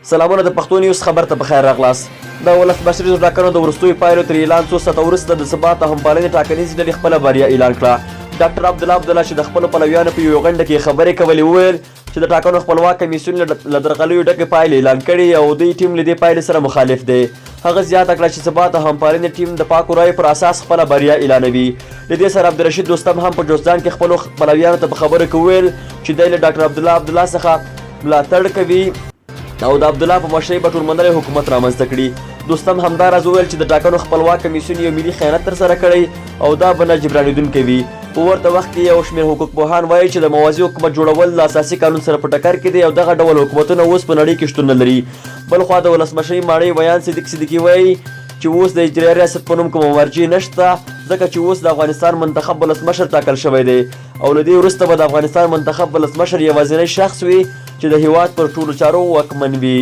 سلامونه د پښتو نیوز خبر ته په خیر راغلاست. د ولسمشریزو ټاکنو د وروستیو پایلو تر اعلان څو ساعته وروسته د ثبات او همپالنې ټاکنیزې ډلې خپله بریا اعلان کړه. ډاکټر عبدالله عبدالله چې د خپلو پلویانو په یوې غونډه کې خبرې کولې وویل چې د ټاکنو خپلواک کمیسیون له درغلیو ډکې پایلې اعلان کړې او دوی ټیم له دې پایلې سره مخالف دی. هغه زیاته کړه چې ثبات او همپالنې ټیم د پاکو رایو پر اساس خپله بریا اعلانوي. له دې سره عبدالرشید دوستم هم په جوزجان کې خپلو پلویانو ته په خبرو کې وویل چې دی له ډاکټر عبدالله عبدالله څخه ملاتړ کوي او د عبدالله په مشرۍ به ټولمنلی حکومت رامنځته کړي. دوستم همداراز وویل چې د ټاکنو خپلواک کمیسیون یو ملي خیانت ترسره کړی او دا به نه جبرانېدونکی وي. په ورته وخت کې یو شمېر حقوقپوهان وايي چې د موازي حکومت جوړول له اساسي قانون سره په ټکر کې دی او دغه ډول حکومتونه اوس په نړۍ کې شتون نه لري. بلخوا د ولسمشرۍ ماڼۍ ویاند صدیق صدیقي وايي چې اوس د اجرایي ریاست په نوم کومه مرجع نشته ځکه چې اوس د افغانستان منتخب ولسمشر ټاکل شوی دی او له دې وروسته به د افغانستان منتخب ولسمشر یوازینی شخص وي چې د هېواد پر ټولو چارو واکمن وي.